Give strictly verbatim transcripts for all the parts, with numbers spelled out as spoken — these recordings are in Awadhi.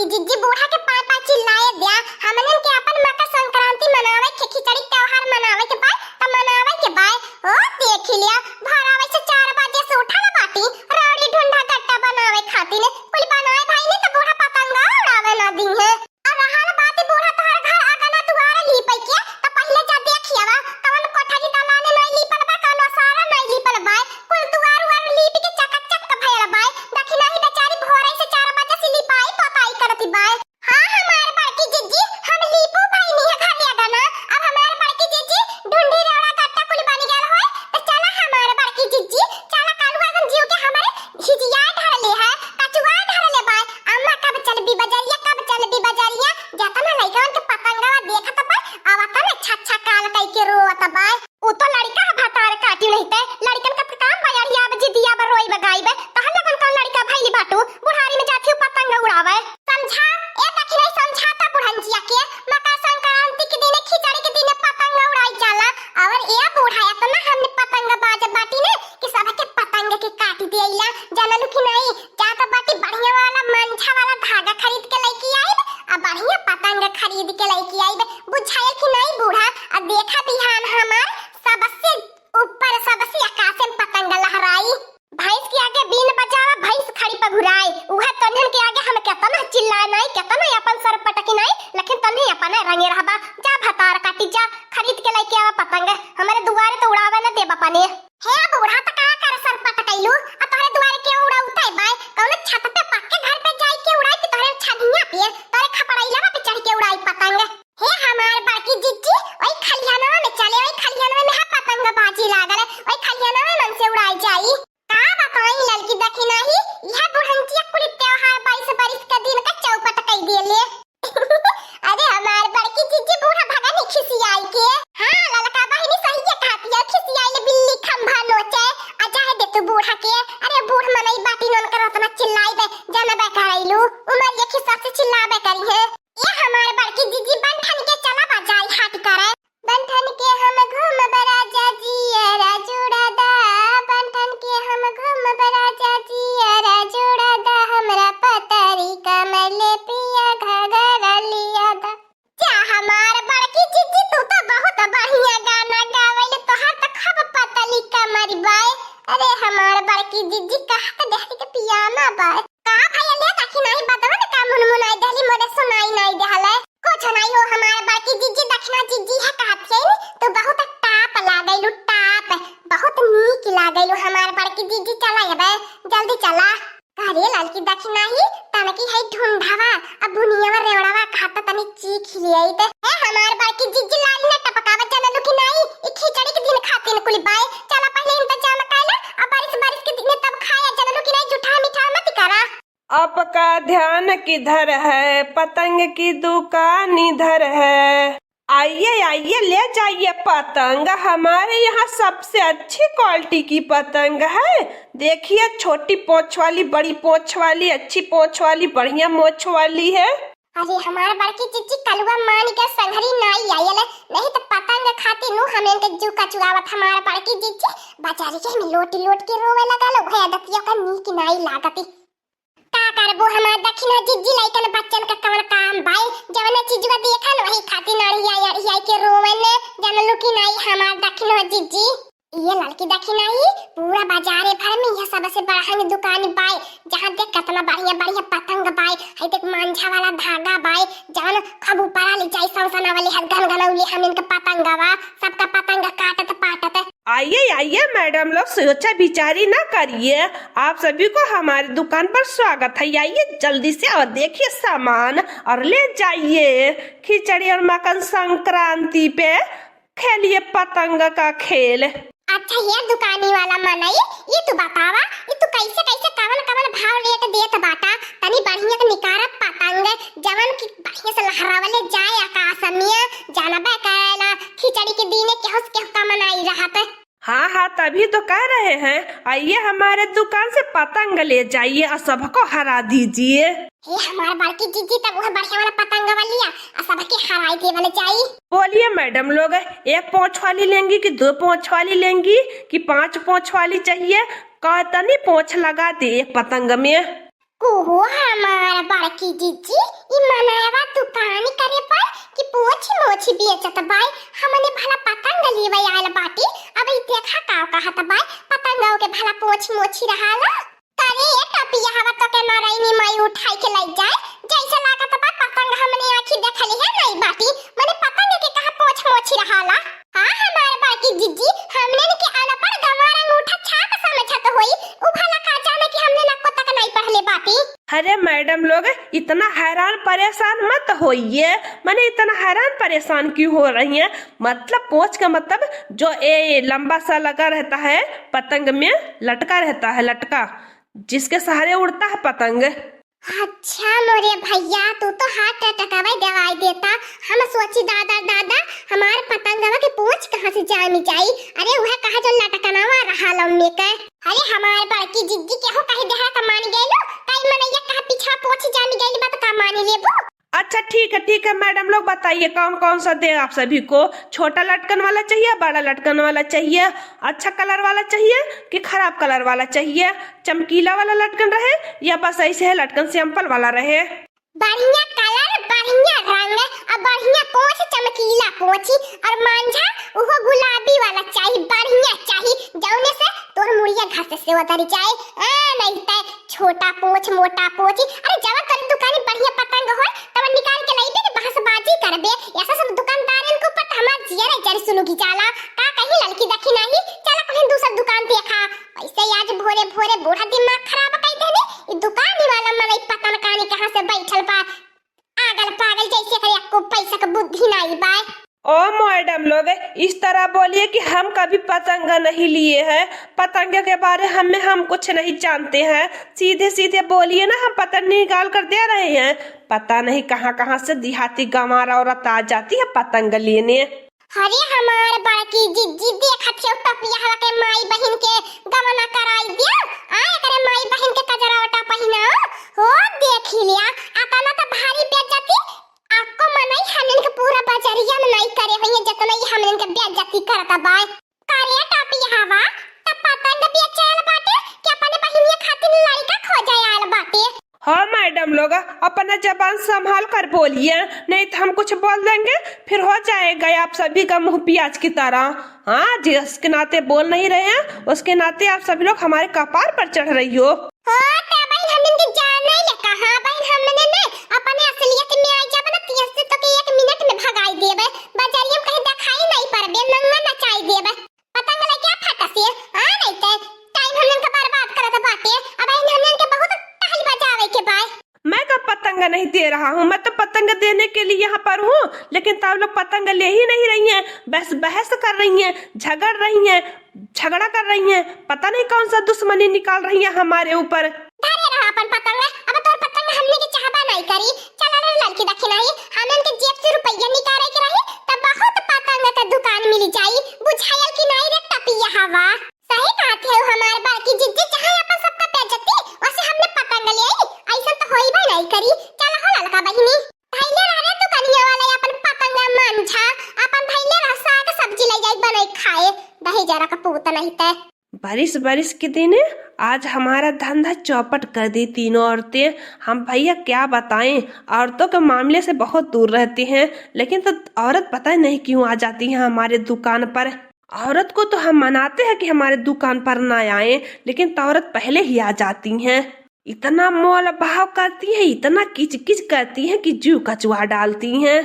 जिज्जी बूढ़ा के पाँय पाँय चिल्लाए द्या, हमनन के अपन मकर संक्रांति मनावे के, खिचड़ी त्योहार मनावे के बाय, त मनावे के बाय। ओ देखि लिया, भोरावे से चार बजे से उठल बाटी, रौड़ी ढूंढा गट्टा बनावे खातिर, कुल बनाए भाई ने त बूढ़ा पतंगा उड़ावे ना दिहे। अउर रहल बात बूढ़ा तोहर घर अगना दुआर लीपे के, त पहिले जा देखियावा, कवन कोठरी दलान नाई लीपल बा, कवन ओसारा नाई लीपल बा, कुल दुआर उआर लीप के चकाचक भयल बा। देखी नाही बेचारी भोरे से चार बजे से लिपाई पोताई करती बा। हाँ हमार बड़की जिज्जी, हम लीपू भइनी है घर अगना, अब हमार बड़की जिज्जी ढूंढी रौड़ा गट्टा कुल बन गयल होय, त चला हमार बड़की जिज्जी, चला कालू अगन जीव के हमरे हिजिया ढरले है, कचुआ ढरले बा। अम्मा कब चलबी बजरिया, कब चलबी बजरिया? जतना लइकन के पतंगवा देखत बा, आवत न छछकाल कइके रोवत बा। उ तो लड़िका ह भतार काटी नहीं ते, लड़िकन का काम बा अड़ियाब जिदियाब रोइब गाइब, तहन लगन कौन लड़िका भइली बाटू, बुढ़ारी में जाथिउ पतंग उड़ावे। समझा, ए दखिनई समझा त बुढ़ंचिया के, मकर संक्रांति के दिने खिचड़ी के दिने पतंग उड़ाई जाला, अउर ए बूढ़ा एतना हमने पतंग बाज बाटी ने, कि सबके पतंग के काट देइला। जानलू कि नहीं, जा त बाटी बढ़िया वाला मंझा वाला धागा खरीद के लइके आइब, आ बढ़िया पतंग खरीद के लइके आइब। बुझाइल कि नहीं बूढ़ा? आ देखा बिहान हमार सबसे ऊपर, सबसे आकाश में पतंग लहराई। भैंस के आगे बीन बजावा, भैंस खड़ी पघुराई। उहे तोन्हन के आगे हम केतना चिल्लाए नाई, केतना अपन सर पटकी नाई, लेकिन तन्हे अपने रंगे रहबा। जा भतार काटी जा, खरीद के लइके आवा पतंग। हमरे दुआरे त उड़ावे न देबा पानी। हे बूढ़ा, त का कर सर पटकैलू? आ तोहरे दुआरे के उड़ौते बाय? कौनो छत पे पक्के घर पे जाई के उड़ाई कि तोहरे छनिया पे, तोहरे खपड़ैलवा पे चढ़ के उड़ाई पतंग? हे हमार बड़की जिज्जी, ओई खलिहनवा में चले, ओई खलिहनवा में हा पतंग बाजी लागल, ओई खलिहनवा मन से उड़ाई जाई। का बताई ललकी दखिनही, इहे बुढ़ंचिया कुल त्योहार बाईस बरिस के दिन का चौपट कई देले। अरे हमार बड़की जिज्जी बूढ़ा भगनी खिसियाई के। हाँ, ललका बहिनी सहिए कहतिया, खिसियाइल बिल्ली खंभा नोचे। आ जाए दे तू बूढ़ा के। अरे बूढ़ मनई बाटी नोन कर उतना चिल्लाई बे, जनबे करैलू। उमर ये खिस्सा से चिल्लाबे करी है। ए हमार बड़की जिज्जी बन ठन के चला बा जाई हाट करे। बन ठन के हम घूमब राजा जियरा जुड़ा दा, बन ठन के हम घूमब राजा जियरा जुड़ा दा, हमरा पतरी कमर ले पिया घाघरा लिया दा। जा हमार बड़की जिज्जी, तू तो बहुत बढ़िया गाना गावेल, तोहार तो खूब पतली कमर बाय। अरे हमार बड़की जिज्जी, कहा तो देहरी के पियाना बाय। का भैया ले दखिनही बतवन का मुनमुनाई देहली, मोरे सुनाई नाई देहले। कुछ नाई हो हमार बड़की जिज्जी, दखिना जिज्जी है कहत है नी, तू बहुत टाप लागैलू, टाप, बहुत नीक लागैलू हमार बड़की जिज्जी। चला अबे, जल्दी चला। अरे ललकी दखिनही, तनकी है ढूंढावा, अब बुनियावा रेवड़ावा खाता तनी चीख लियाई ते। ए हमार बड़की जिज्जी लाली ना टपकावा, जनलू कि नाई, ई खिचड़ी के दिन खातिन कुल बाय। चला पहिले इंतजाम कैला, अब बारिश बारिश के दिन तब खाया, जनलू कि नाई, जूठा मीठा मत करा। आपका ध्यान किधर है? पतंग की दुकान इधर है। आइए, आइए, ले जाइए पतंग। हमारे यहाँ सबसे अच्छी क्वालिटी की पतंग है। देखिए, छोटी पोंछ वाली, बड़ी पोंछ वाली, अच्छी पोंछ वाली, बढ़िया मोछ वाली है। अरे, हमार बड़की जिज्जी कलुआ मान के संघरी नाई आयल, नहीं तो पतंग खातिर नु हमें के जू कचुआवत। हमार बड़की जिज्जी बाजारी के में लोट लोट के रोवे लगल, उहे आदतिया का नीक नाई लागती। का करबो हमार दखिना जिज्जी, लइकन बच्चन का कवन काम बाय, जवना चीजवा देखन वही खातिर अड़ियाई अड़ियाई के रोवन, जनलू कि नाई हमार दखिना जिज्जी। ये ललकी दखिनही, पूरा बाजारे भर में यह सबसे बड़हन दुकान बाय, जहाँ देख कितना बढ़िया बढ़िया पतंग बाय, है देख मांझा वाला धागा बाय, जवन खूब ऊपरा ले जाई सनसना वाले हर गनगनौले हम इनके पतंगवा, सबका पतंग काटत पाटत। आइए, आइए मैडम लोग, सोचा विचारी ना करिए, आप सभी को हमारी दुकान पर स्वागत है। आइए जल्दी से और देखिए सामान और ले जाइए। खिचड़ी और मकर संक्रांति पे खेलिए पतंग का खेल। अच्छा, ये दुकानी वाला मनई, ये तू बतावा, ये तू कैसे कैसे कवन कवन भाव रेट देत बाटा? तनी बढ़िया के निकारा पतंग, जवन की बढ़िया से लहरावले जाए आकाश में, जानबे करेला खिचड़ी के दिने केहू से केहू का मनाई रहत। हाँ, हाँ, तभी तो कह रहे हैं, आइए हमारे दुकान से पतंग ले जाइए और सबको हरा दीजिए। हे हमार बड़की जिज्जी, तब वह बढ़िया वाला पतंगवा लिया और सबके हराई देवल जाई। बोलिए मैडम लोग, एक पोंछ वाली लेंगी कि दो पोंछ वाली लेंगी कि पांच पोंछ वाली चाहिए? कितनी पोंछ लगा दे एक पतंग में? कुहो हमार बड़की जिज्जी, ई मनयवा दुकान करे पर कि पोछ मोछ बेचत बाय। हमने भला पतंग लेवे आयल बाटी। अब ई देखा का कहत बाय, पतंगवा के भला पोछ मोछ रहाला। करे ए टपिया, हवा तो के नारायणी माई उठाई के लई जाए, जैसे लागत बा पतंग हमने आँखी देखली है नहीं बाटी। मने पतंग के कहा पोछ मोछ रहाला। हाँ, हमार बड़की जिज्जी, हमने के अनपढ़ गंवार अंगूठा छाप समझत होई। उ भला का जाने कि हमने नको तक नहीं पढ़ले बाटी। अरे मैडम लोग, इतना हैरान परेशान मत होइए। माने इतना हैरान परेशान क्यों हो रही हैं? मतलब पोंछ का मतलब जो ए लंबा सा लगा रहता है पतंग में, लटका रहता है, लटका, जिसके सहारे उड़ता है पतंग। अच्छा मोरे भैया, तू तो हार्ट अटैक आवे दवाई देता। हम सोची दादा दादा, हमार पतंगवा के पोंछ कहाँ से जामी जाई। अरे वह कहा जो लटकनवा रहा लम्बे के। अरे हमार बड़की जिज्जी केहू कही देहा त मान गइलो, कई मनैया कहा पीछा पोंछ जामी गइल बा त का मानी लेबू? अच्छा ठीक है, ठीक है मैडम लोग, बताइए कौन कौन सा दे आप सभी को? छोटा लटकन वाला चाहिए, बड़ा लटकन वाला चाहिए, अच्छा कलर वाला चाहिए कि खराब कलर वाला चाहिए, चमकीला वाला लटकन रहे या बस ऐसे है लटकन सिंपल वाला रहे? बढ़िया कलर, बढ़िया रंग और बढ़िया पोंछ, चमकीला पोंछी और मांझा उहो गुलाबी वाला चाही, बढ़िया चाही, जौने से तोर मुड़िया घस से उतर जाए। आ, नहीं ते छोटा पोंछ, मोटा पोंछी। अरे जब तोरी दुकानी बढ़िया पतंग होए, तब निकाल के लइबे कि बहसबाजी करबे। ऐसा सब दुकानदारन के ऊपर त हमार जियरा जर सुलुगी जाला। का कहीं ललकी देखी नहीं, चला कहीं दूसर दुकान देखा। वैसे आज भोरे भोरे बूढ़ा दिमाग खराब कई देने। ई दुकानी वाला मनई पता न कानी कहाँ से बैठल बा। आगल पागल जैसे करे, एको पैसा के बुद्धि नाई बाय। ओ मैडम लोग, इस तरह बोलिए कि हम कभी पतंग नहीं लिए हैं, पतंग के बारे हम में हम कुछ नहीं जानते हैं। सीधे सीधे बोलिए ना, हम पतंग निकाल कर दे रहे हैं। पता नहीं कहाँ कहाँ से देहाती गंवार औरत आ जाती है पतंग लेने। अरे हमार बड़की जिज्जी, देखत हो टपिया हवा के माई बहिन के गवना कराई दिया। आ एकरे माई बहिन के कजरावटा पहिनाओ। हो देखी लिया, अतना त भारी बेइज्जती। आपको मनई हमन के पूरा बजरिया में नहीं करे होइए, जितना ही हमन के बेइज्जती करता बाय। करे टपिया हवा, त पतंग बेचे आयल बाटे कि अपने बहिनिया खातिर लड़का खोजे आयल बाटे? हाँ मैडम लोग, अपना जबान संभाल कर बोलिए, नहीं तो हम कुछ बोल देंगे, फिर हो जाएगा आप सभी का मुंह प्याज की तरह। हाँ, जिसके नाते बोल नहीं रहे हैं, उसके नाते आप सभी लोग हमारे कपार पर चढ़ रही हो। हो, तो बहन, हमने के जान नहीं लगा। हाँ बहन, हमने ने अपने असलियत में आई जब ना, तियस से तो के एक मिनट में भगाई देबे, बाजारिया में कहीं दिखाई नहीं पड़बे, नंगा नचाई देबे। पतंग लेके आ फटासे, आ नहीं ते टाइम हमन के बर्बाद करत बाटे। अब इन हमन के बहुत टहल बजावे के बाय। मैं कब पतंग नहीं दे रहा हूँ, मैं तो पतंग देने के लिए यहाँ पर हूँ, लेकिन तब लोग पतंग ले ही नहीं रही हैं, बस बहस कर रही हैं, झगड़ रही हैं, झगड़ा कर रही हैं, पता नहीं कौन सा दुश्मनी निकाल रही हैं हमारे ऊपर। धरे रहा अपन पतंग, अब तोर पतंग हमने के चाहबा नहीं करी। चला रे ललकी दखिनाई, हमन के जेब से रुपया निकाले के रही, तब बहुत पतंग के दुकान मिल जाई। बुझायल कि नहीं रे टपिया हवा? सही कहत है हमार बड़की जिज्जी, चाहे अपन सबका बेइज्जती, वैसे हमने पतंग ले आई, ऐसा तो होइबे नहीं करी। चला हो ललका बहिनी, धैले रह रे दुकानिया वाला अपन पतंग मांझा, अपन धैले रह, साग सब्जी ले जाई बनाई खाए, दही जरा का पूत नहीं ते। बारिश बारिश के दिन आज हमारा धंधा चौपट कर दी तीनों औरतें। हम भैया क्या बताएं, औरतों के मामले से बहुत दूर रहती हैं, लेकिन तो औरत पता नहीं क्यों आ जाती हैं हमारे दुकान पर। औरत को तो हम मनाते हैं कि हमारे दुकान पर ना आए, लेकिन तो औरत पहले ही आ जाती हैं। इतना मोल भाव करती हैं, इतना किचकिच करती हैं कि जीव कचुआ डालती हैं।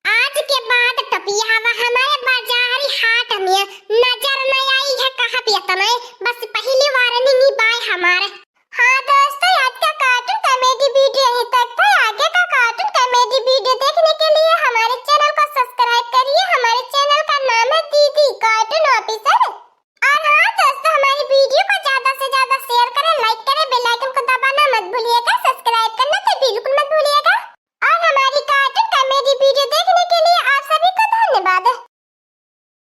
आज के बाद टपिया हवा हमारे बाजारी हाट में नजर न आई है, कहा पियत नहीं, बस पहली वार्निंग ही बाय हमारे। हाँ दोस्तों, आज का कार्टून कॉमेडी वीडियो यहीं तक था। आगे का कार्टून कॉमेडी वीडियो देखने के लिए हमारे चैनल को सब्सक्राइब करिए। हमारे चैनल का नाम है दीदी कार्टून ऑफिसर। और हाँ दोस्तों, हमारी वीडियो को ज्यादा से ज्यादा शेयर करें, लाइक करें, बेल आइकन को दबाना मत भूलिएगा, सब्सक्राइब करना तो बिल्कुल मत भूलिएगा। और हमारी कार्टून कॉमेडी वीडियो देखने के लिए आप सभी को धन्यवाद।